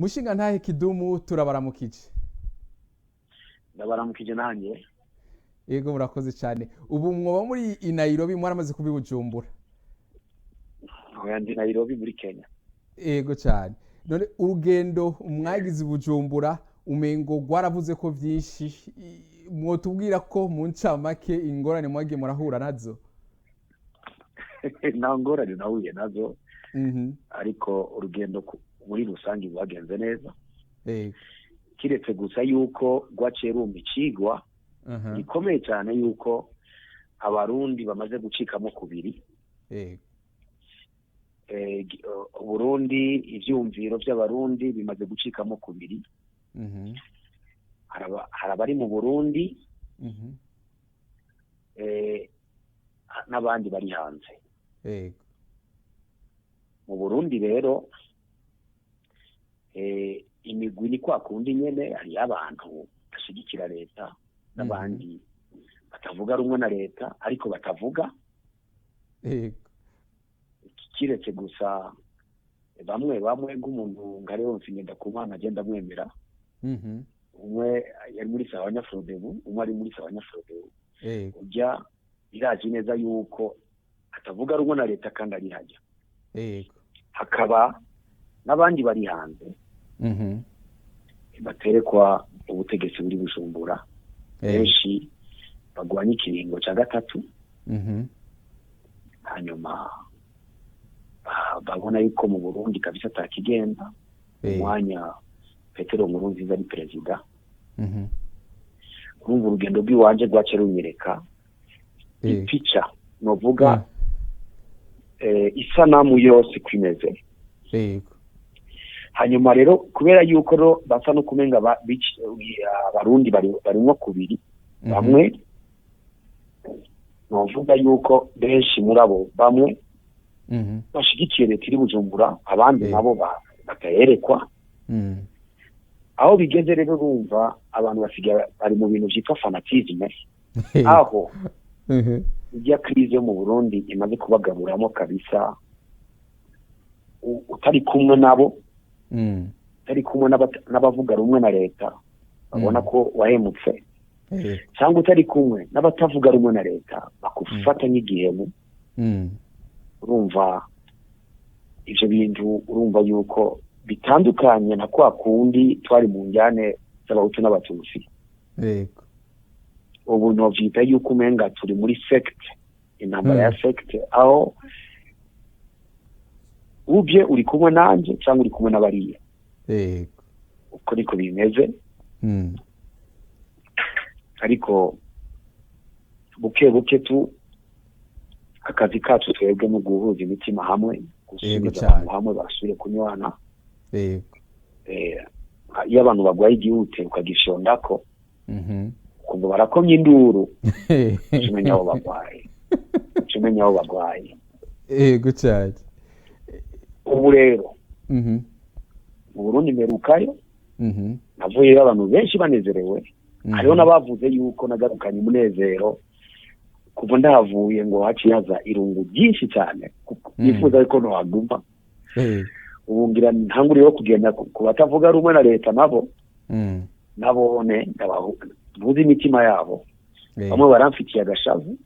Mushingantahe Kidumu, turabaramukije. Ndabaramukije nanjye. Yego, murakoze cyane. Ubu mwoba muri i Nairobi, mwaramaze kuba i Bujumbura? Oya, ndi Nairobi muri Kenya. Yego cyane. None urugendo mwagize i Bujumbura umengo rwaravuze ko byinshi. Mwotubwira ko mu ncamake ingorane mwagiye murahura nazo? Nta ngorane nahuye nazo, ariko urugendo muri rusange rwagenze neza, kiretse gusa yuko rwaciye rumpa icigwa gikomeye cyane yuko Abarundi bamaze gucikamo kubiri. Uburundi, ivyumviro vy'Abarundi bimaze gucikamo kubiri. Hari abari mu Burundi n'abandi bari hanze. Mu Burundi rero imigwi ni kwa kundi nyene, hariyo abantu bashigikira leta n'abandi batavuga rumwe na leta ariko batavuga, kiretse gusa bamwe bamwe, nk'umuntu nka Leonce Ngendakumana agenda amwemera. Umwe yari muri Sahwanya Frodebu, umwe ari muri Sahwanya Frodebu. Ujya birazi neza yuko atavuga rumwe na leta kandi ari hajya. Hakaba n'abandi bari hanze baterekwa ubutegetsi buri Bujumbura, benshi bagwanya ikiringo cya gatatu. Hanyuma babona yuko mu Burundi kabisa atakigenda umwanya Petero Nkurunziza ari perezida. Urumva urugendo rw'iwanje rwace runyereka ipica novuga isanamu yose uko imeze. Hanyuma rero kubera yuko rero basa no kumenga Abarundi barimwo kubiri, bamwe novuga yuko benshi muri abo bamwe bashigikiye leta iri Bujumbura, abandi nabo batayerekwa. Aho bigeze rero, urumva abantu basigaye bari mu bintu vyitwa fanatisme, aho ijya crise yo mu Burundi imaze kubagaburamo kabisa. Utari kumwe nabo, utari kumwe n'abavuga rumwe na leta, babona ko wahemutse, cyangwa utari kumwe n'abatavuga rumwe na leta bakufata nk'igihemu. Urumva ivyo bintu, urumva yuko bitandukanye na kwa kundi twari mu njyane z'Abahutu n'Abatutsi. Ubu novyita yuko umenga turi muri secte, intambara ya secte, aho ubye uri kumwe nanje cyangwa uri kumwe n'abariya. Uko niko bimeze. Ariko buke buke tu akazi kacu twebwe no guhuza imitima hamwe, gusubiza abantu hamwe basubire kunywana. Iyo abantu bagwaye igihute ukagishondako, ukumva barakomye induru, uca umenya aho bagwaye, uca umenya aho bagwaye. Yego cyane. Ubu rero mu Burundi mperukayo, navuyeyo abantu benshi banezerewe. Hariho n'abavuze yuko nagarukanye umunezero kuva ndahavuye, ngo haciye haza irungu ryinshi cyane kuko nifuza yuko nohaguma. Ubu ngira ntanguriyeho kugenda ku batavuga rumwe na leta nabo, nabone mbuze imitima yabo. Bamwe baramfitiye agashavu,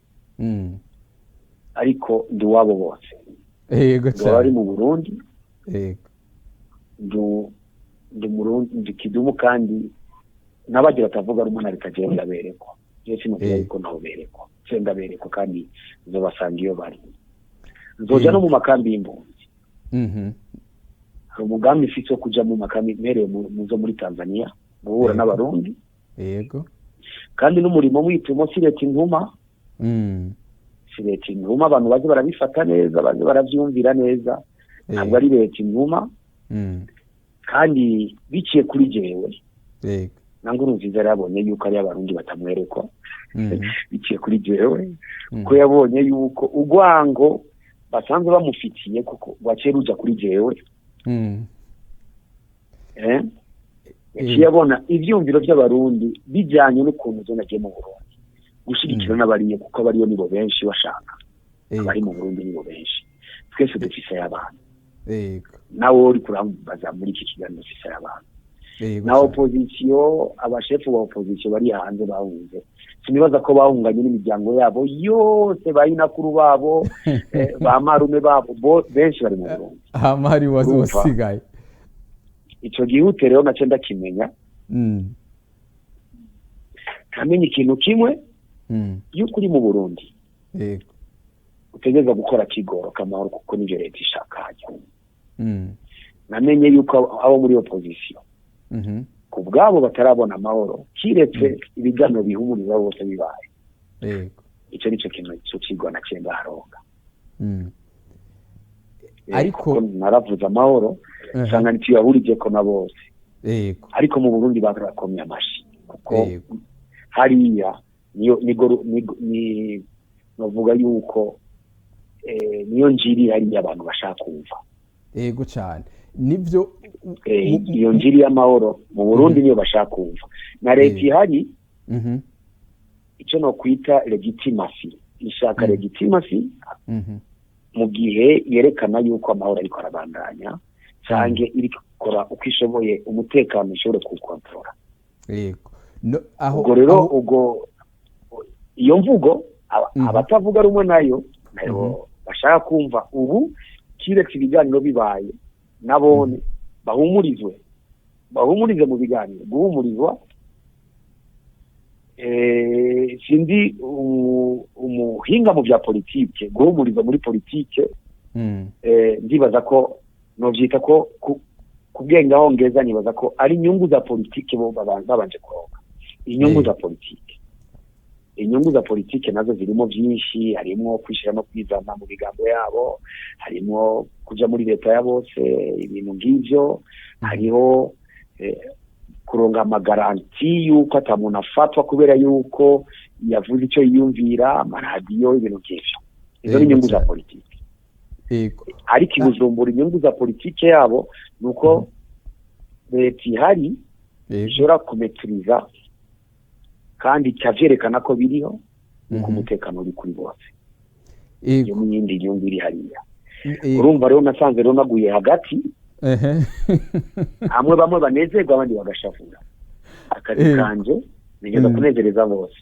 ariko ndi uwabo bose, ndi abari mu Burundi, ndi Murundi, ndi Kidumu, kandi n'abagira batavuga rumwe na leta jewe ndaberekwa. Jewe sinovuga yuko ntaho berekwa, se ndaberekwa kandi nzobasanga iyo bari, nzoja no mu makambi y'impunzi. Hari umugambi mfise wo kuja mu makambi, mpereye mu zo muri Tanzania, guhura n'Abarundi. Kandi n'umurimo witumo si leta intuma, si leta intuma. Abantu baze barabifata neza, baze baravyumvira neza, ntabwo ari leta intuma. Kandi biciye kuri jewe, na Nkurunziza yarabonye yuko ari Abarundi batamwerekwa. Biciye kuri jewe, ko yabonye yuko urwango basanzwe bamufitiye kuko rwaciye ruja kuri jewe. Yaciye abona ivyumviro vy'Abarundi bijanye n'ukuntu je nagiye mu Burundi gushigikira n'abariyo, kuko abariyo nibo benshi bashaka. Abari mu Burundi nibo benshi, twese dufise ay'abantu. Nawe uri kurambaza muri iki kiganiro ufise abantu na opposition, abashefu ba opposition bari hanze bahunze, sinibaza ko bahunganye n'imiryango yabo yose, bayinakuru babo, ba marume babo, benshi bari mu Burundi. Hamari wasigaye. Ico gihute rero naco ndakimenya, nkamenya ikintu kimwe, yuko uri mu Burundi utegereza gukora kigoro kamahoro, kuko nivyo leta ishaka hajya. Namenye yuko abo muri opposition ku bwabo batarabona amahoro, kiretse ibiganiro bihumuriza bose bibaye. Ico nico kintu ico kigo naciye ndaharonka. Ariko naravuze amahoro, usanga ntituyahurijeko na bose. Ariko mu Burundi barakomye amashi, kuko hariya niyo ni navuga yuko niyo njiri hariya abantu bashaka kumva. Yego cyane, nivyo. Iyo njiri y'amahoro mu Burundi niyo bashaka kumva, na leta ihari icyo no kwita legitimacy, ishaka legitimacy mu gihe yerekana yuko amahoro ariko arabandanya, canke iri gukora uko ishoboye umutekano ushobore kuwukontorora. Yego. Ubwo rero ubwo iyo mvugo abatavuga rumwe nayo bashaka kumva ubu, kiretse ibiganiro bibaye nabone bahumurizwe mu biganiro. Guhumurizwa sindi umuhinga mu bya politike, guhumurizwa muri politike ndibaza ko novyita ko kubwenga aho ngeza, nibaza ko ari inyungu za politike bo babanje kuronka. Inyungu za politike, inyungu za politike nazo zirimo byinshi, harimo kwishira no kwizana mu bigambo yabo, harimo kuja muri leta ya bose, ibintu ngivyo, hariho kuronga amagaranti yuko atamuntu afatwa kubera yuko yavuze icyo yiyumvira, amaradiyo, ibintu ngivyo. Izo ni inyungu za politike. Ariko ibujumbura inyungu za politike yabo nuko leta ihari ishobora kumeturiza kandi ikavyerekana ko biriho, nuko umutekano uri kuri bose. Iyo n'iyindi nyungu iri hariya. Urumva rero nasanze rero naguye hagati, hamwe bamwe banezerwa abandi bagashavura. Akazi kanje nigeza kunezereza bose,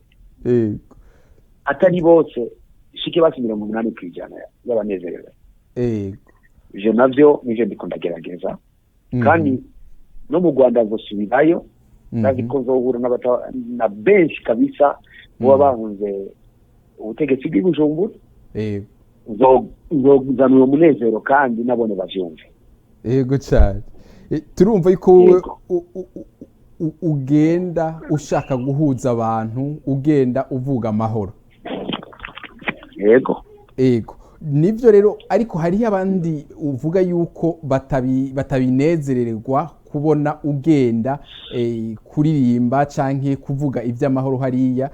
atari bose, shike basi 80% y'abanezerewe. Ivyo navyo nivyo ndiko ndagerageza, kandi no mu Rwanda nzosubirayo, ndazi ko nzohura na benshi kabisa boba bahunze ubutegetsi bw'i Bujumbura. Nzozana uwo munezero kandi nabone bavyumve. Yego cyane. Turumva yuko wowe ugenda ushaka guhuza abantu, ugenda uvuga amahoro. Yego. Yego. Nivyo rero, ariko hariho abandi uvuga yuko batabinezererwa kubona ugenda kuririmba canke kuvuga ivy'amahoro hariya,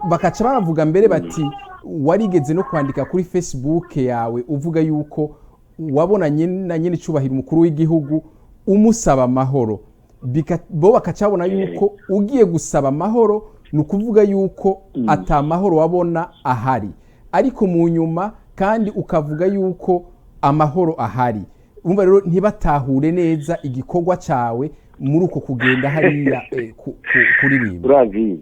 bakaca baravuga mbere bati warigeze no kwandika kuri Facebook yawe uvuga yuko wabonanye na nyene icubahiro umukuru w'igihugu umusaba amahoro, bo bakacabona yuko ugiye gusaba amahoro ni ukuvuga yuko ata mahoro wabona ahari, ariko mu nyuma kandi ukavuga yuko amahoro ahari. Umva rero ntibatahure neza igikorwa cawe muri uko kugenda hariya kuririmba. Urazi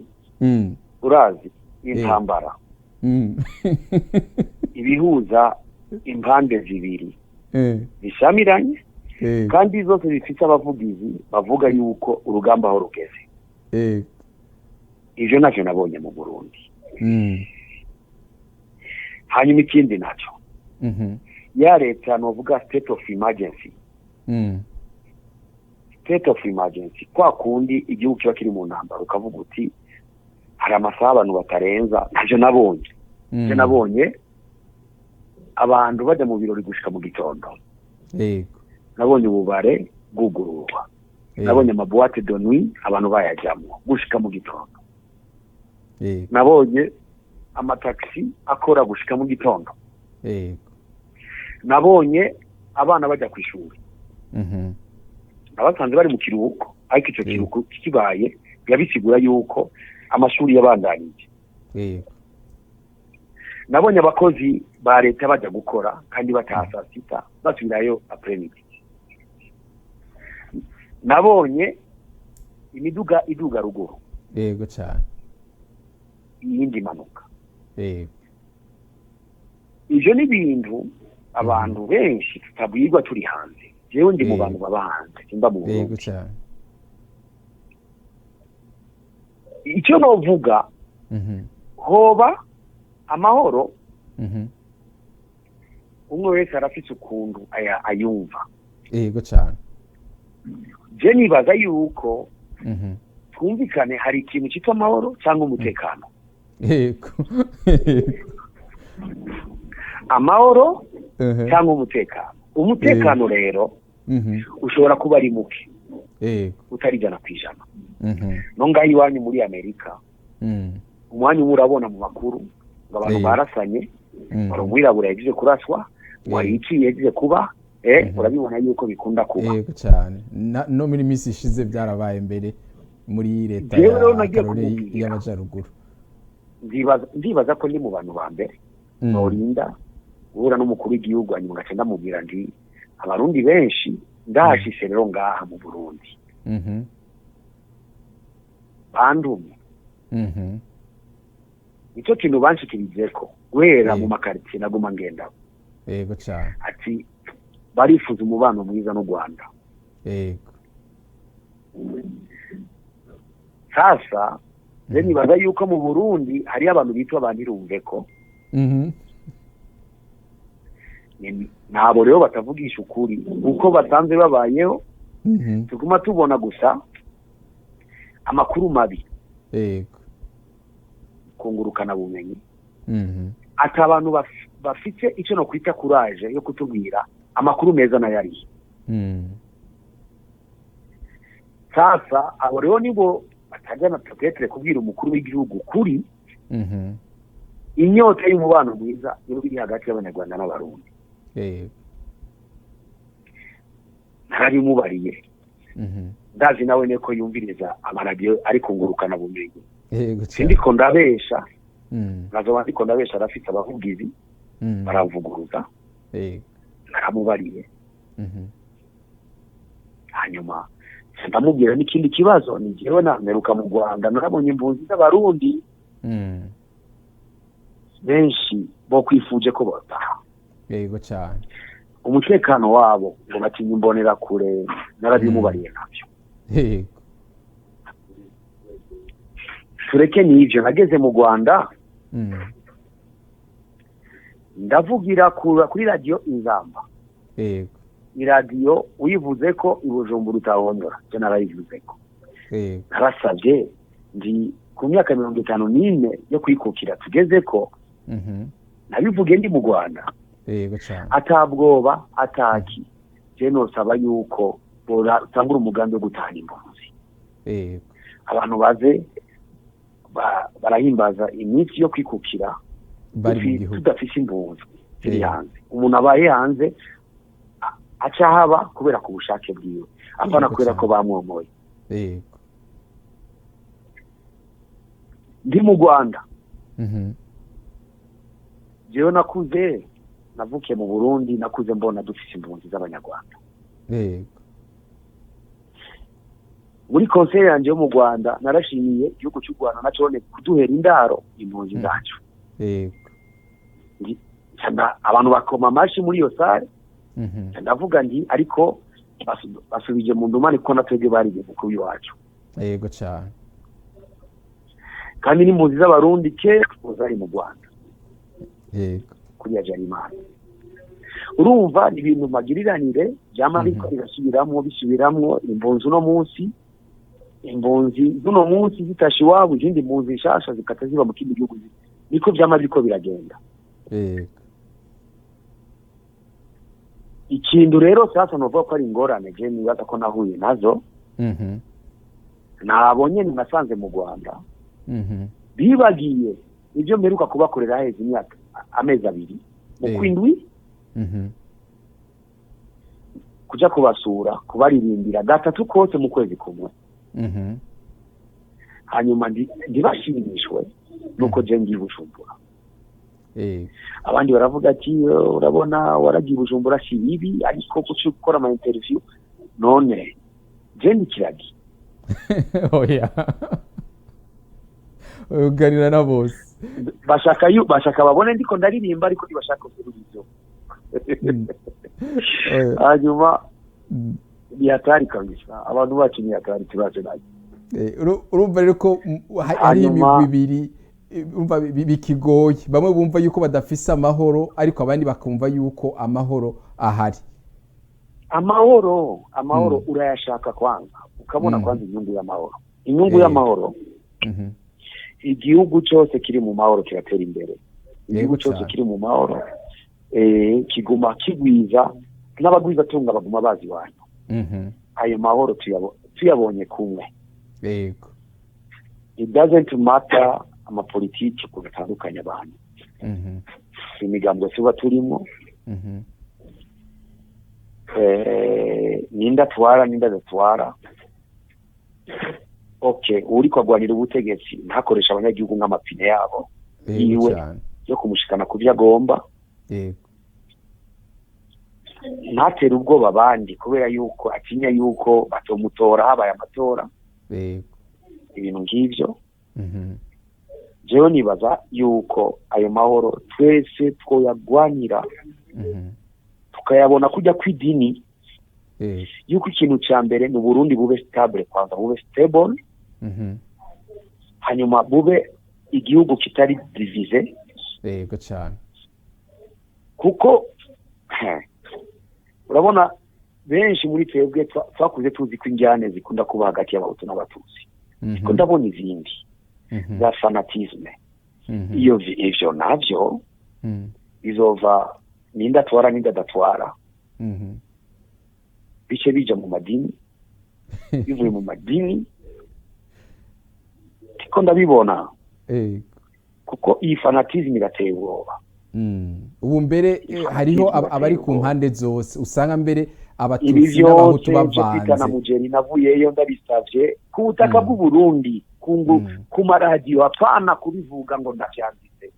urazi intambara ibihuza impande zibiri bishamiranye, kandi zose zifite abavugizi bavuga yuko urugamba aho rugeze. Ivyo navyo nabonye mu Burundi. Hanyuma ikindi naco, ya leta novuga state of emergency. State of emergency kwa kundi igihugu kiba kiri mu ntambara, ukavuga uti hari amasaha abantu batarenza. Ntavyo nabonye. Ivyo nabonye abantu bajya mu birori gushika mu gitondo. Nabonye ububare bwugururwa, nabonye amaboîte de nuit abantu bayajamwo gushika mu gitondo. Nabonye amataxi akora gushika mu gitondo. Nabonye abana bajya ku ishuri. Abasanze bari mu kiruhuko, ariko ico kiruhuko kibaye yabisigura yuko amashuri yabandanije. Nabonye abakozi ba leta bajya gukora kandi bataha saa 6, basubirayo après-midi. Nabonye imiduga iduga ruguru. Yego cyane. Iyindi imanuka. Yego. Ivyo ni ibintu abantu benshi tutabwirwa turi hanze. Jewe ndi mu bantu baba hanze, simba mu Yego Burundi. cyane. Icyo novuga, hoba amahoro, umwe wese arafise ukuntu ayumva. Yego cyane. Je nibaza yuko twumvikane, hari ikintu cyitwa amahoro cyangwa umutekano. Yego. Amahoro cyangwa umutekano. Umutekano rero ushobora kuba ari muke, utari 100%. No ngaho iwanyu muri Amerika, umwanya umwe urabona mu makuru ngo abantu barasanye, wari umwirabura yagize kuraswa, wari iki yagize kuba, urabibona yuko bikunda kuba. Yego cyane. No muri minsi ishize byarabaye mbere muri leta Jewe rero ya nagiye Karole kumubwira. y'Amajyaruguru. Ndibaza ko ndi mu bantu ba mbere norinda guhura n'umukuru w'igihugu, hanyuma ngaca ndamubwira ndi abarundi benshi ndahashitse rero ngaha mu Burundi bandumye. Nicyo kintu banshikirijeko guhera mu makaritsiye naguma ngenda. Yego cyane. Ati barifuza umubano mwiza n'u Rwanda. Sasa rero nibaza yuko mu Burundi hariyo abantu bitwa ba ntirumveko. Nabo rero batavugisha ukuri uko basanzwe babayeho. Tuguma tubona gusa amakuru mabi kungurukana bumenyi, ati abantu bafite icyo no kwita courage yo kutubwira amakuru meza nayo ariyo. Sasa abo rero nibo batajya na peut-être kubwira umukuru w'igihugu kuri inyota y'umubano mwiza niyo iri hagati y'Abanyarwanda n'Abarundi. Narabimubariye. Ndazi nawe niko yumviriza amaradiyo ari kungurukana bumenyi. Yego cyane. Sindiko ndabesha, nazoba ndiko ndabesha, arafite abavugizi baravuguruza. Naramubariye. Hanyuma ndamubwira n'ikindi kibazo: ni jewe nameruka mu Rwanda, narabonye impunzi z'Abarundi benshi bo kwifuje ko botaha. Yego cyane. Umutekano wabo ngo batinya imbonera kure, narabimubariye navyo. Tureke n'ivyo, nageze mu Rwanda, ndavugira kuri radiyo Inzamba, iradiyo uyivuze ko i Bujumbura utahondora, je narayivuze ko narasabye ndi ku myaka 54 yo kwikukira tugeze ko, nabivuge ndi mu Rwanda, Yego cyane. atabwoba ataki, je nosaba yuko botangura umugambi wo gutahana impunzi, abantu baze barahimbaza iminsi yo kwikukira bari mu gihugu tudafise impunzi ziri hanze. Umuntu abaye hanze aca haba kubera ku bushake bwiwe, apana kubera ko bamwomoye. Ndi mu Rwanda, jewe nakuze, navukiye mu Burundi, nakuze mbona dufise impunzi z'Abanyarwanda. Muri conseil yanje yo mu Rwanda narashimiye igihugu cy'u Rwanda nacone kuduhera indaro impunzi zacu. Abantu bakoma amashi muri iyo sare. Ndavuga nti ariko basubije mu ndumane kuko natwebwe barigeze kuba iwacu. Yego cyane. Kandi n'impunzi z'Abarundi kera zari mu Rwanda kuri Habyarimana. Urumva ni ibintu magiriranire byama biriko birasubiramwo bisubiramwo. Impunzi uno munsi, impunzi z'uno munsi zitashe iwabo, izindi mpunzi nshasha zikata ziba mu kindi gihugu, niko vyama biriko biragenda. Ikintu rero sasa novuga ko ari ingorane je nibaza ko nahuye nazo, nabonye nasanze mu Rwanda bibagiye ibyo mperuka kubakorera haheze imyaka amezi 2 mu kwindwi, kuja kubasura, kubaririmbira gatatu kose mu kwezi kumwe. Hanyuma ndibashimishwe nuko je ngiye Bujumbura. Abandi baravuga ati urabona waragiye Bujumbura si bibi, ariko kuki gukora ama interview? None je ndi kiragi? Oya, uganira na bose. Bashaka yu bashaka babone ndiko ndaririmba, ariko ntibashaka kuvuga ivyo. Hanyuma ni hatari kabisa, abantu bacu ni hatari, turaje nayo. Urumva rero ko hari imigwi ibiri, urumva bikigoye. Bamwe bumva yuko badafise amahoro, ariko abandi bakumva yuko amahoro ahari. Amahoro urayashaka kwanza ukabona kwanza inyungu y'amahoro, inyungu y'amahoro. Igihugu cyose kiri mu mahoro kiratera imbere, igihugu cyose kiri mu mahoro kiguma kigwiza, n'abagwiza tunga baguma bazi iwanyu. Ayo mahoro tuyabonye kumwe. It doesn't matter amapolitiki ukuntu atandukanye abantu, imigambwe tuba turimo, ninde atwara, ninde adatwara. Okay, uri kwagwanira ubutegetsi ntakoresha abanyagihugu nk'amapine yabo yiwe yo kumushikana ku byo agomba, ntatere ubwoba abandi kubera yuko atinya yuko batomutora habaye amatora, ibintu nk'ivyo. Jewe nibaza yuko ayo mahoro twese twoyagwanira, tukayabona kujya kw'idini, yuko ikintu ca mbere ni Burundi bube stable kwanza, bube stable, hanyuma bube igihugu kitari divisé. Yego cyane. Kuko urabona benshi muri twebwe twakuze tuzi ko injyane zikunda kuba hagati y'abahutu n'abatutsi, ko ndabona izindi za fanatisme. Iyo ivyo navyo bizova ninde atwara ninde adatwara, bice bija mu madini, bivuye mu madini, tiko ndabibona, kuko iyi fanatisme irateye ubwoba. Ubu mbere hariho abari ku mpande zose, usanga mbere abatutsi n'abahutu bavanze. Mugeri navuyeyo ndabisavye ku butaka bw'u Burundi, ku maradiyo, apana kubivuga ngo ndavyanditse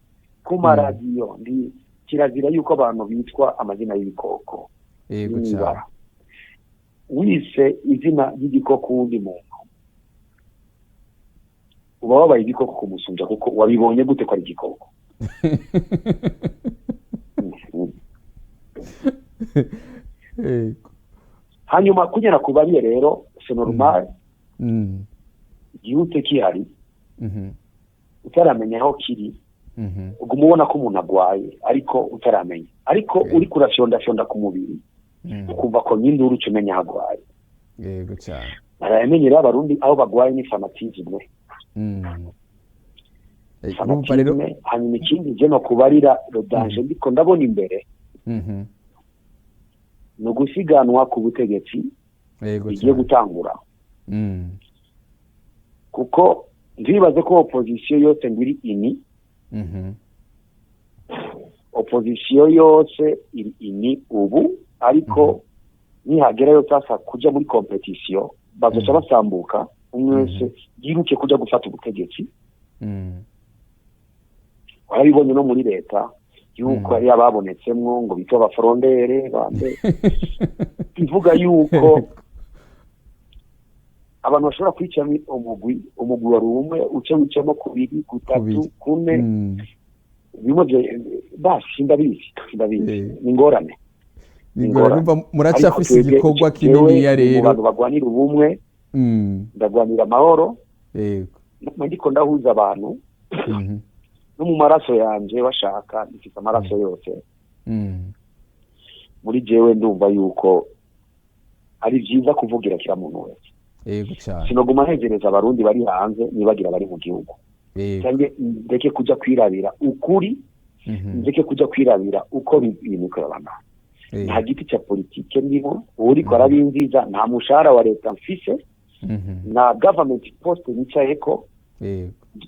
ku maradiyo. Ndi kirazira yuko abantu bitwa amazina y'ibikoko. Yego cyane. Wise izina ry'igikoko wundi muntu, uba wabaye igikoko kumusumbya, kuko wabibonye gute ko ari igikoko? Hanyuma kugera ku bariye rero c'est normal, igihute kihari utaramenya aho kiri, uguma ubona ko umuntu agwaye ariko utaramenya, ariko uri kurafyondafyonda ku mubiri ukumva ko nyinduru uca umenya aho agwaye. Yego cyane. Baramenye rero abarundi aho bagwaye ni fanatisme. Fanatisme. Hanyuma ikindi je no kubarira le danger ndiko ndabona imbere, no gusiganwa ku butegetsi bigiye gutangura. Kuko ndibaze ko opposition yose ngiri ini, opposition yose iri ini ubu, ariko nihagera yo sasa kuja muri competition bazoca basambuka, umwe wese yiruke kuja gufata ubutegetsi. Warabibonye no muri leta yuko ari ababonetsemwo ngo bitwa abafrondere bande, ivuga yuko abantu bashobora kwica umugwi wari umwe uce wicamo kubiri, gutatu, kune, bimwe basi ndabizi ni ingorane. Urumva muracyafise igikorwa kinini rero. Abantu bagwanira ubumwe, ndagwanira amahoro. Yego. Ndiko ndahuza abantu no mu maraso yanje, bashaka mfite amaraso yose. Muri jewe ndumva yuko ari byiza kuvugira kira muntu wese. Yego cyane. Sinoguma ntegereza abarundi bari hanze nibagira bari mu gihugu. Cyangwa ndeke kuja kwirabira ukuri, ndeke kuja kwirabira uko ibintu bikorana. Nta giti cya politike ndimo, uriko arabinziza, nta mushahara wa leta mfise, na government post nicayeko,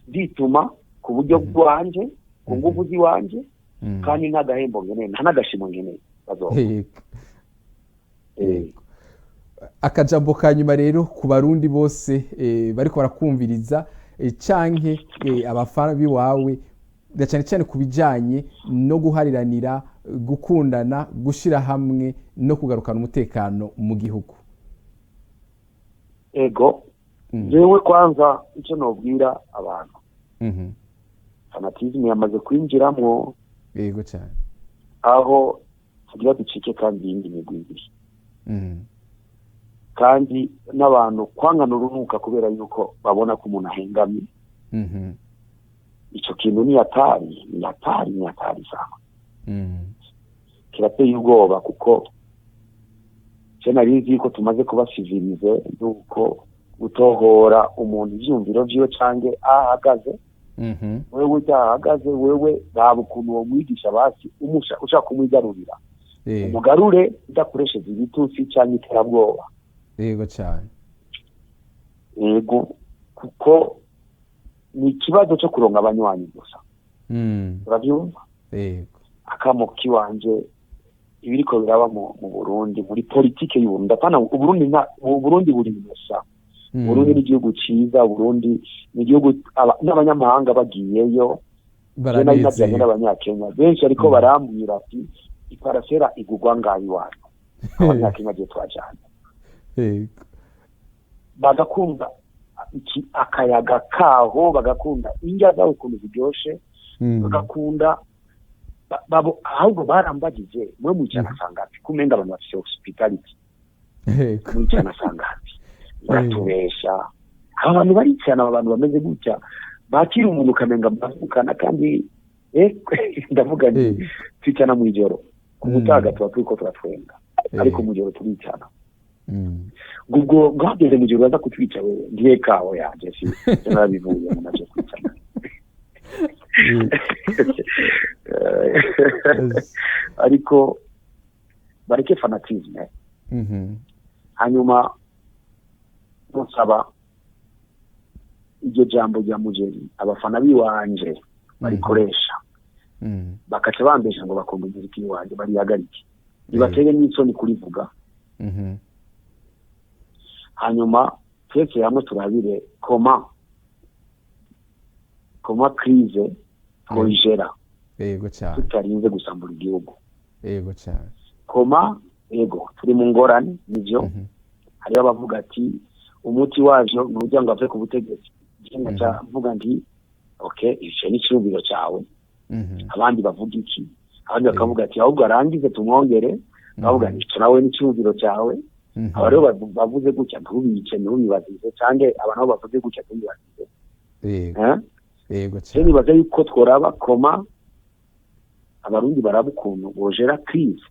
dituma ku buryo bwanje, ku nguvu ziwanje, kandi nta gahembo nkeneye, nta n'agashimo nkeneye. Akajambo ka nyuma rero ku barundi bose bariko barakumviriza, canke abafana biwawe Na cyane cyane ku bijyanye no guhariranira, gukundana, gushyira hamwe no kugarukana umutekano mu gihugu. Ego. Jewe kwanza icyo nobwira abantu, fanatisme yamaze kwinjiramwo. Yego cyane. Aho tugira ducike kandi iyindi migwi ibiri, kandi n'abantu kwangana urunuka kubera yuko babona ko umuntu ahengamye. Ico kintu ni hatari, ni hatari, ni hatari sana. Kirateye ubwoba, kuko je nari nzi yuko tumaze kuba civilisé, yuko gutohora umuntu ivyumviro vyiwe canke ahagaze, wewe utahagaze, wewe raba ukuntu uwo mwigisha basi ushaka kumwigarurira, umugarure udakoresheje ibitutsi canke iterabwoba. Yego cyane. Yego, kuko ni ikibazo cyo kuronka abanywanyi gusa. Urabyumva? Yego. Akamo kiwanje, ibiriko biraba mu Burundi, muri politike y'Uburundi, apana Uburundi, nta Uburundi buri gusa. Burundi ni igihugu ciza, Burundi ni igihugu n'abanyamahanga bagiyeyo, je nari najyanye Baranezerwa. n'Abanyakenya benshi, ariko barambwira ati: "Iparasera igurwa ngaho iwanyu." Abanyakenya je twajanye, bagakunda iki akayaga kaho, bagakunda indya zaho ukuntu ziryoshe, bagakunda babo. Ahubwo barambagije: "Mwe mwicana sangapi? Kumenga abantu bafise hospitality, mwicana sangapi?" Uratubesha, aba bantu baricana, aba bantu bameze gutya bakira umuntu ukamenga muravukana. Kandi ndavuga nti twicana mw'ijoro, ku mutaga tuba turiko turatwenga, ariko mw'ijoro turicana. Ubwo bwageze mu gihe uraza kutwica wewe, ngiye kawo yanje si narabivuye mu naje kwicana. Ariko bareke fanatisme. Hanyuma nsaba iryo jambo rya mugeri abafana biwanje barikoresha, bakaca bambesha ngo bakunda umuziki wanje, barihagarike, bibatere n'isoni kurivuga. Hanyuma twese hamwe turabire comment crise twoyigera Yego cyane. tutarinze gusambura igihugu. Yego cyane. Comment, ego, turi mu ngorane, nivyo. Hariho abavuga ati umuti wavyo nujya ngo ave ku butegetsi. Je ngaca mvuga nti: "Okay, ico ni iciyumviro cawe." Abandi bavuga iki? Abandi bakavuga ati: "Ahubwo arangize tumwongere." Bavuga nti: "Ico nawe ni iciyumviro cawe." Aba rero bavuze gutya ntubice, ntubibazize, canke abantu nabo bavuze gutya ntubibazize. Eh? Yego Je cyane. nibaza yuko tworaba comment Abarundi baraba ukuntu bogera crise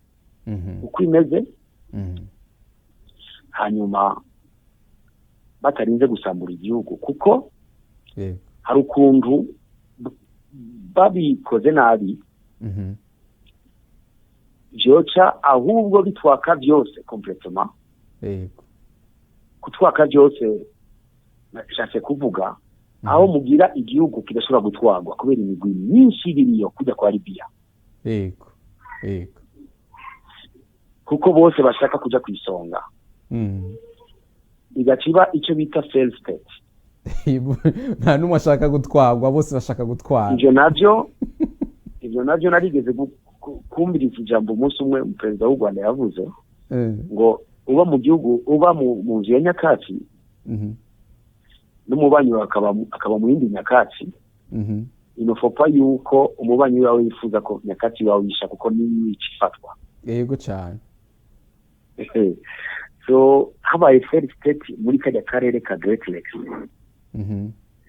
uko imeze, hanyuma batarinze gusambura igihugu, kuko hari ukuntu babikoze nabi vyoca ahubwo bitwaka byose complètement. Kutwaka byose nashatse kuvuga aho mugira igihugu kidashobora gutwarwa kubera imigwi myinshi iriyo, kujya kwa Libya, yego yego kuko bose bashaka kuja ku isonga, igaca iba icyo bita failed state. Nta n'umwe ashaka gutwarwa, bose bashaka gutwara. Ivyo navyo narigeze kumviriza ijambo umunsi umwe perezida w'u Rwanda yavuze ngo uba mu gihugu, uba mu nzu ya nyakatsi, n'umubanyi wawe akaba mu yindi nyakatsi, inofopa yuko umubanyi wawe yifuza ko nyakatsi wawe yisha, kuko niyo ifatwa. Yego cyane. So habaye failed state muri kajya karere ka Great Lakes,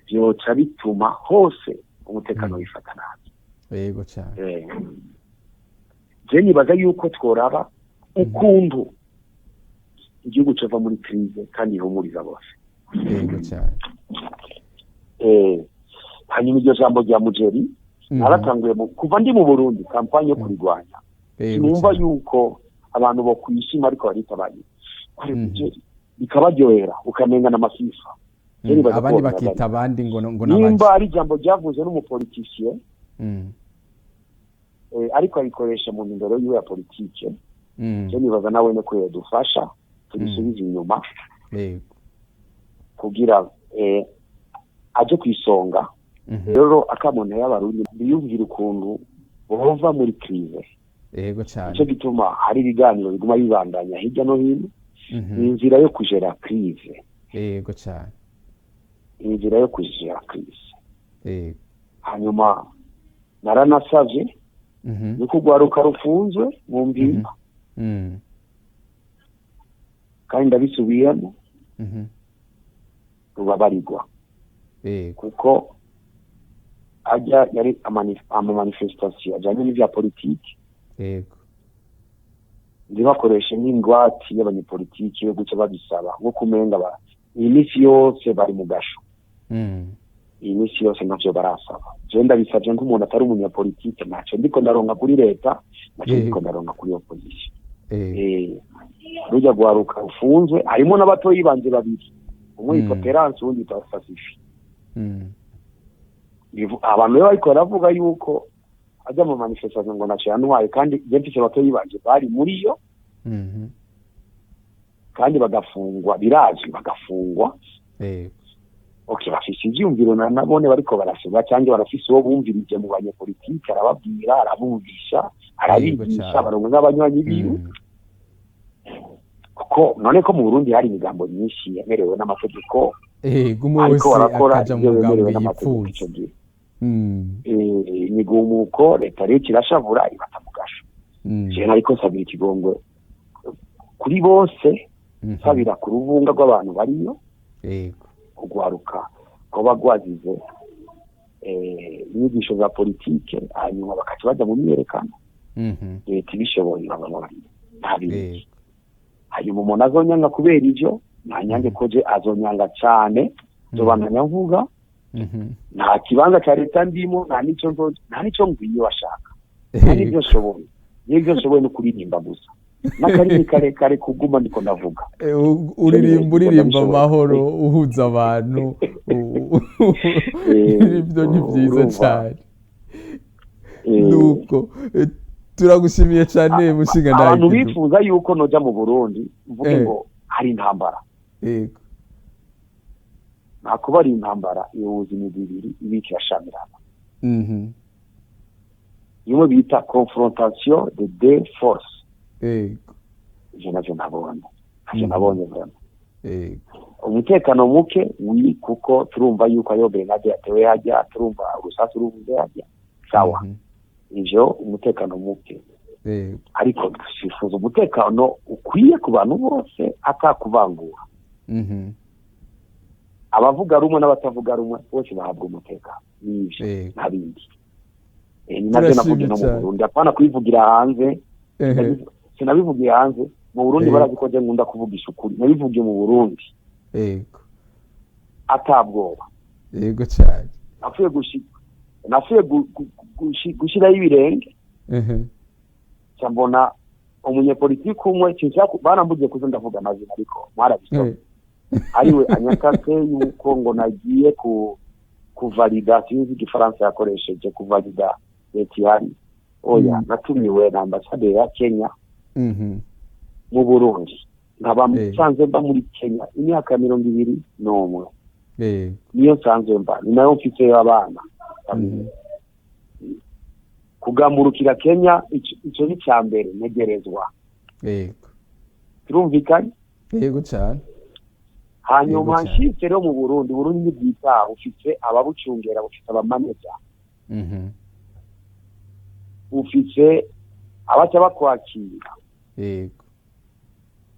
vyoca bituma hose umutekano wifata nabi. Yego cyane. Je nibaza yuko tworaba ukuntu igihugu cova muri crise kandi ihumuriza bose. Yego cyane. Hanyuma iryo jambo rya mugeri, naratanguye kuva ndi mu Burundi campagne yo kurigwanya. Sinumva yuko abantu bo kwishima ariko baritabaye kuri mugeri, bikabaryohera, ukamenga n'amasifa. Je nibaza ko Abandi bobihagarika. bakita abandi ngo Nimba n'abaje ari ijambo ryavuze n'umupoliticien, ariko arikoresha mu ntumbero yiwe ya politike, je nibaza nawe no ko yodufasha turisubize inyuma kugira aje ku isonga. Rero akamona y'abarundi biyumvira ukuntu bova muri crise. Yego cyane. Nicyo gituma hari ibiganiro biguma bibandanya hirya no hino. Ni inzira yo kujera crise. Yego cyane. Inzira yo kujera crise. Yego. Hanyuma naranasavye niko ugwaruka rufunzwe mu Mpimba. Kandi ndabisubiyemo. Rubabarirwa. Yego. Kuko ajya yari ama manifestation ajyanye n'ibya politiki. Yego. Ntibakoreshe nk'ingwati y'abanyepolitiki yo guca babisaba nko kumenga iyi minsi yose bari mu gasho. Iyi minsi yose ntavyo barasaba. Je ndabisavye nk'umuntu atari umunyapolitike, ntacyo ndiko ndaronka kuri leta, ntacyo ndiko ndaronka kuri opposition. Rujya rwaruka rufunzwe harimo n'abatoyi banje babiri, umwe yitwa Terence, uwundi yitwa Fasifi. Abantu rero bariko baravuga yuko ajya mu manifestation ngo ntacyo yantwaye, kandi je mfise abatoyi banje bari muri yo kandi bagafungwa, birazwi, bagafungwa. Okay, bafise ivyiyumviro na nabone bariko barasaba, cyangwa barafise uwo bumvirije mu banyepolitike, arababwira, arabumvisha, arabigisha, barongo n'abanywanyi biwe. Kuko none ko mu Burundi hari imigambo myinshi yemerewe n'amategeko, umwe ariko wese barakora akaja mu ibyo mugambi bemerewe n'amategeko yipfuza. Ico gihe imigumuko leta rero kirashavura ibata mu gasho. Jewe nariko nsabira ikigongwe kuri bose, nsabira ku ruvunga rw'abantu bariyo, kugwaruka kuba rwagize inyigisho za politike, hanyuma bakaca baja mu myiyerekano. Leta ibishoboye bababarira, nta bindi. Hanyuma umuntu azonyanga kubera ivyo ntanyange, ko je azonyanga cane, nzobandanya mvuga. Nta kibanza ca leta ndimo, nta nico nta nico ngwiye washaka, nta n'ivyo nshoboye. N'ivyo nshoboye no kuririmba gusa n'akarimi karekare kuguma ndiko ndavuga. Uririmba, uririmba Ndabishoboye. amahoro, uhuza abantu, ibyo ni byiza Urumva. cyane. Nuko turagushimiye cyane, mushinga. Abantu bifuza yuko noja mu Burundi mvuge ngo hari intambara. Nta kuba ari intambara ihuza imigwi ibiri ibika irashamirana, imwe bita confrontation de deux forces. Ivyo navyo nabonye, ntavyo nabonye vraiment. Umutekano muke wi kuko turumva yuko ayo grenade yatewe hajya, turumva urusasu ruvuze hajya, sawa. Ivyo umutekano muke, ariko twifuza umutekano ukwiye ku bantu bose atakuvangura. Abavuga rumwe n'abatavuga rumwe bose bahabwa umutekano, n'ivyo nta bindi. Ni navyo Turashimye navuze no mu cyane. Burundi, apana kubivugira hanze. Sinabivugiye hanze mu Burundi, barazi ko je nkunda kuvugisha ukuri. Nabivugiye mu Burundi atabwoba. Yego cyane. Napfuye gushika, napfuye gushiraho ibirenge, nca mbona umunyepolitiki umwe, sinshaka, barambugiye kuza ndavuga amazina, ariko mwarabisoma, ariwe anyakase yuko ngo nagiye ku kuvalida, sinzi igifaransa yakoresheje, kuvalida leta ihari. Oya, natumiwe na ambasade ya Kenya mu Burundi, nkaba nsanzwe mba muri Kenya imyaka 21. Niyo nsanzwe mba, ni nayo mfiteyo abana. Kugamburukira Kenya, ico ni ca mbere ntegerezwa. Turumvikanye? Yego cyane. Hanyuma Yego cyane. nshitse rero mu Burundi, Burundi ntibwitaha, bufise ababucungera, bufise abamaneja, bufise abaca bakwakira. Ni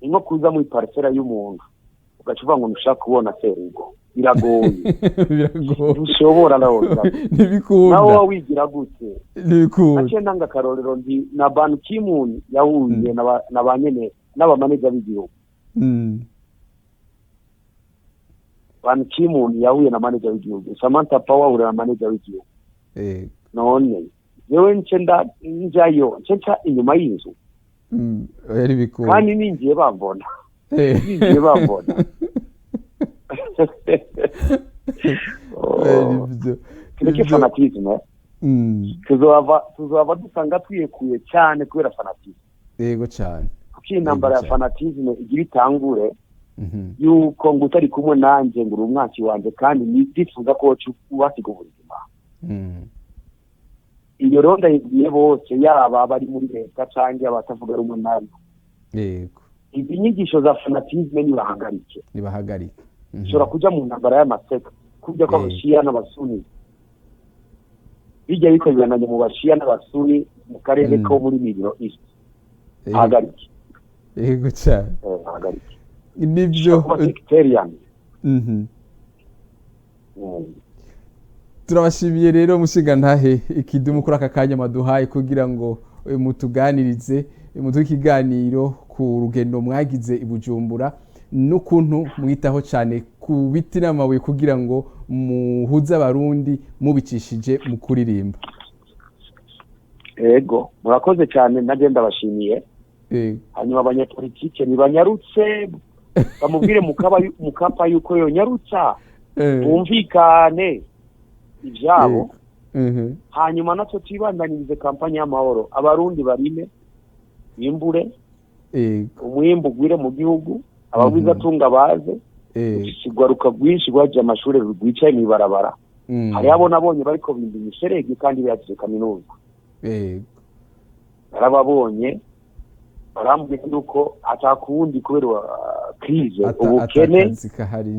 nko kuza muri parcelle y'umuntu ugaca uvuga ngo ntushaka kubona serugo, biragoye. Biragoye. Ntushobora nawe, nawe Ntibikunda. wowe wigira gute? Ntibikunda. Naciye ntanga akarorero ndi na Ban Ki-moon yahuye na ba nyene n'abamaneja b'igihugu. Ban Ki-moon yahuye na manager w'igihugu, Samantha Power ahura na manager w'igihugu. None jewe nce njayo nce nca inyuma y'inzu? Oya, ntibikunda. Kandi ninjiye bambona, ninjiye bambona. Oya, nibyo. Tureke Nibyo. fanatisme. Tuzohava dusanga twiyekuye cyane kubera fanatisme, Yego cyane. kuko iyi ntambara ya Yego cyane. fanatisme igira itangure yuko ngo utari kumwe nanjye ngo uri umwansi wanjye, kandi ndifuza ko woca ubasiga ubuzima. Iyo rero ndayibwiye bose, yaba abari muri leta cyangwa abatavuga rumwe nayo. Izi nyigisho za fanatisme nibahagarike. Nibahagarike. Ushobora kuja mu ntambara y'amaseka kujya kw'abashiya n'abasuni, bijya bikorerananye mu bashiya n'abasuni mu karere ko muri Middle East. Hagarike. Yego cyane. Hagarike. Nibyo. Kuba sectarian. Turabashimiye rero, mushingantahe Ikidumu, kuri aka kanya maduhaye kugira ngo mutuganirize, muduhe ikiganiro ku rugendo mwagize i Bujumbura n'ukuntu mwitaho cyane ku biti n'amabuye kugira ngo muhuze Abarundi mubicishije mu kuririmba. Ego, murakoze cyane, nanjye ndabashimiye. Hanyuma abanyapolitike ntibanyarutse, bamubwire Mukapa yuko yonyarutsa, bumvikane ibyabo. Hanyuma natwe twibandanirize kampanye y'amahoro, Abarundi barime, bimbure, umwimbu ugwire mu gihugu, abagwizatunga baze. Urwaruka rwinshi rwagiye amashuri rwicaye mw'ibarabara. Hariho abo nabonye bariko bimba imiserege kandi bagize kaminuza. Narababonye, barambwira yuko atakundi kubera crise, ubukene, atakazi kahari.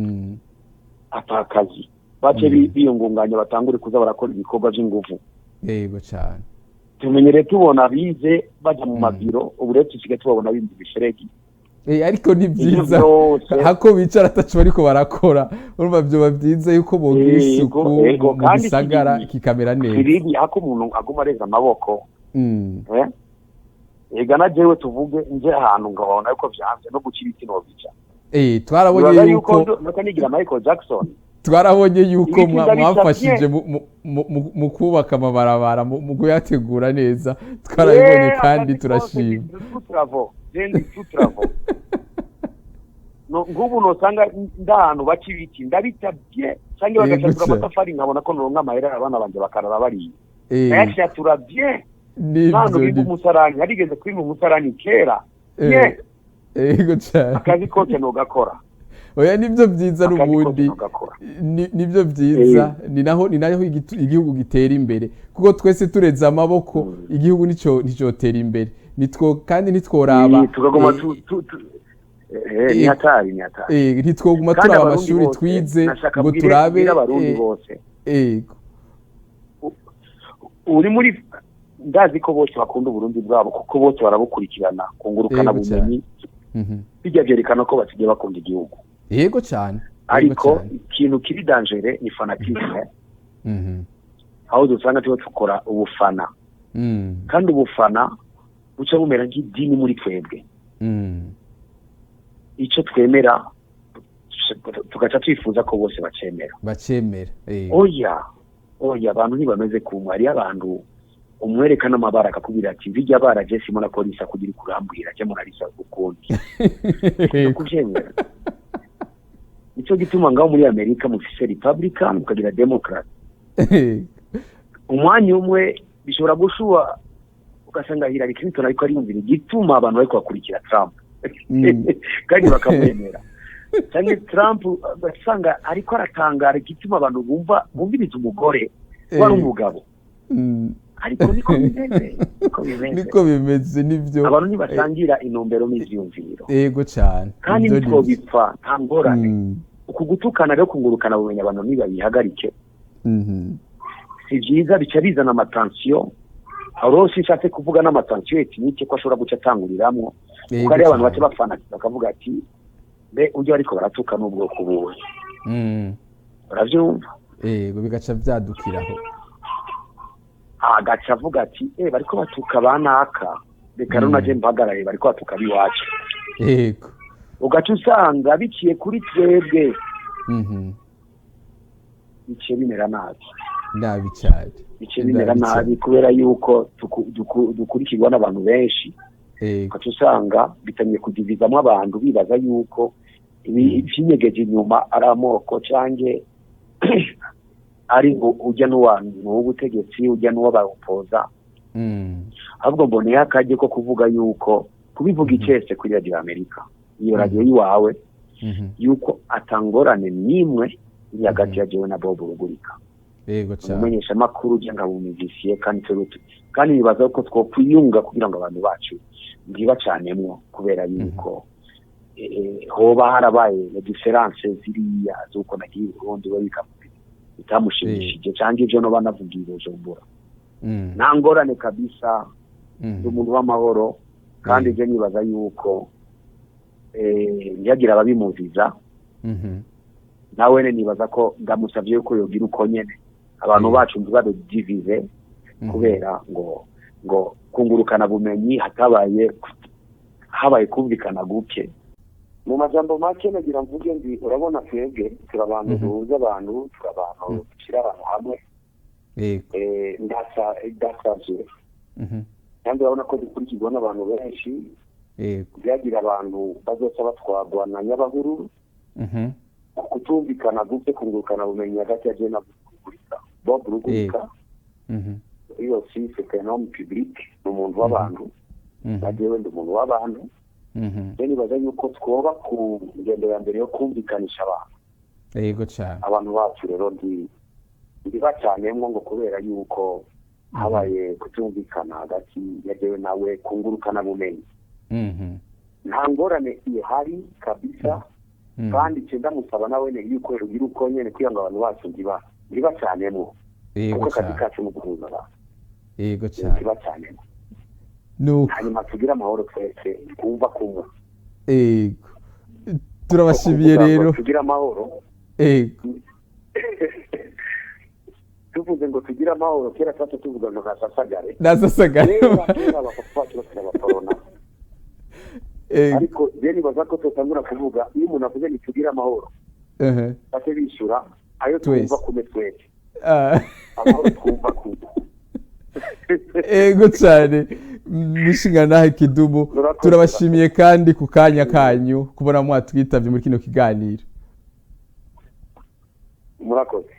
Atakazi, bace biyungunganya, batangure kuza barakora ibikorwa by'inguvu. Yego cyane. Tumenyere tubona bize bajya mu mabiro, ubu rero dusigaye tubabona bimba imiserege. Ariko ni Ivyo byiza byose hako bicara ataco bariko barakora. Urumva vyoba byiza yuko bogira isuku mu kandi gisagara si bibi. kikamera neza. Siribi hako umuntu aguma areza amaboko. Ega na jewe tuvuge nje ahantu ngabona yuko vyanze no guca ibiti nobica. Twarabonye Nibaza yuko yuko nuko nigira Michael Jackson. Twarabonye yuko Ibiti ndabica. mwafashije mu kubaka amabarabara, mu kuyategura neza, twarabibonye kandi Akazi kose. turashima. Ndi tout travaux, je ndi tout travaux. No ngubu nosanga ndahantu baca ibiti ndabitabye cyangwa bagacatura amatafari, nkabona ko noronka amahera, abana banje bakarara bariye. Nayashatura bien. Ntabwo Nibyo. bimba umusarani, narigeze kwimba umusarani kera. Bien. Yego cyane. Akazi kose nogakora. Oya, nibyo byiza. Akazi kose N'ubundi nogakora. Nibyo byiza, ni naho igihugu gitera imbere, kuko twese tureze amaboko igihugu nico nicotera imbere, nitwo kandi ntitworaba. Tukaguma ni hatari, ni hatari. Ntitwoguma Kandi turaba Abarundi amashuri bose, twize nashaka ngo turabe. mbwire Abarundi bose uri muri, ndazi ko bose bakunda Uburundi bwabo, kuko bose barabukurikirana kungurukana bumenyi. Bijya byerekana ko basigaye bakunda igihugu. Yego cyane. Ariko cyane. ikintu kiri dangereux ni fanatisme, aho dusanga tuba dukora ubufana, kandi ubufana buca bumera nk'idini muri twebwe. Icyo twemera tugaca twifuza ko bose bacemera. Bacemera. Oya, oya, abantu ntibameze kumwe. Hariyo abantu umwereka n'amabara akakubwira ati: "Bijya bara je simona ko risa kugira kurambwira je murarisa ukundi." Kuvyemera, nico gituma ngaho muri Amerika mufise Republican, mukagira Democrat. Umwanya umwe bishobora gushuha ugasanga Hillary Clinton ariko ariyumvira igituma abantu bariko bakurikira Trump kandi bakamwemera, cyangwa Trump ugasanga ariko aratangara igituma abantu bumva bumviriza umugore wari umugabo. Ariko niko bimeze, niko bimeze. Niko bimeze, nibyo. Abantu ntibasangira intumbero n'ivyiyumviro. Yego cyane. Kandi Nibyo, nitwo nibyo. bipfa nta ngorane. Uku gutukana rero kungurukana bumenyi, abantu ntibabihagarike. Si byiza, bica bizana ama tensions. Aho rero sinshatse kuvuga n'ama tensions ethniques ko ashobora guca atanguriramwo, kuko hariyo abantu baca bafana bakavuga ati: "Mbe ujya ariko baratuka n'ubwoko buwe?" Uravyumva? Yego, bigaca byadukiraho. Agaca avuga ati: "Bariko batuka banaka, reka rero naje mpagarare, bariko batuka biwacu." Ugaca usanga biciye kuri twebwe, biciye bimera nabi. Nabi cyane. Biciye bimera Nabi cyane. nabi kubera yuko dukurikirwa n'abantu benshi. Ugaca usanga bitangiye kudivizamwo abantu, bibaza yuko ibi ivyinyegeje inyuma ari amoko, canke ari ngo ujya n'uwantu w'ubutegetsi, ujya n'uw'abapoza. Ahubwo mboneyeho akaryo ko kuvuga yuko kubivuga icese kuri Radiyo Amerika, iyo radiyo y'iwawe, yuko atangorane n'imwe iri hagati ya jewe na Bob Rugurika. Yego cyane. Umumenyeshamakuru cyangwa nkaba umuzisiye, kandi twebwe kandi nibaza ko twokwiyunga kugira ngo abantu bacu ntibacanemwo, kubera yuko hoba harabaye la différence ziriya z'uko nagiye i Burundi, we bitamushimishije, cyangwa ivyo noba navugiye i Bujumbura. Nta ngorane kabisa. Ndi umuntu w'amahoro, kandi je nibaza yuko ntiyagira ababimuziza. Nawene nibaza ko ndamusavye yuko yogira uko nyene, abantu bacu ntibabe divisés kubera ngo kungurukana bumenyi hatabaye, habaye kumvikana guke. Mu majambo make nagira mvuge ndi, urabona twebwe turi abantu duhuza abantu, turi abantu dushyira abantu hamwe. Ndasavye, kandi urabona ko dukurikirwa n'abantu benshi, byagira abantu bazoca batwarwa na nyabahururu ku kutumvikana guke kungurukana bumenyi hagati ya jewe na Rugurika, Bob Rugurika. Iyo si, c'est un homme public, ni umuntu w'abantu, na jewe ndi umuntu w'abantu. Rero nibaza yuko twoba ku ngendo ya mbere yo kumvikanisha abantu. Yego cyane. Abantu bacu rero ndi ndibacanemwo ngo kubera yuko habaye kutumvikana hagati ya jewe nawe kungurukana bumenyi. Nta ngorane ihari kabisa. Kandi nce ndamusaba nawe yuko yogira uko nyene kugira ngo abantu bacu ntibacanemwo, kuko akazi kacu ni uguhuza abantu. Yego cyane. Ntibacanemwo. Nuko hanyuma tugire amahoro twese, twumva kumwe. Yego, turabashimiye Kuvuga ngo rero. tugire amahoro. Tuvuze ngo tugire amahoro, kera twaca tuvuga ngo nasasagare. Nasasagare. Kera kera abapapa bacu bakiri abakorona. Ariko je nibaza ko tutangura kuvuga, iyo umuntu avuze ngo tugire amahoro, bake bishyura ayo Twese. twumva kumwe twese. Ah. Amahoro twumva kumwe. Ego cyane, mushinga Kidumu. Murakoze. Turabashimiye kandi ku kanya kanyu, kubona mwatwitabye muri kino kiganiro. Murakoze.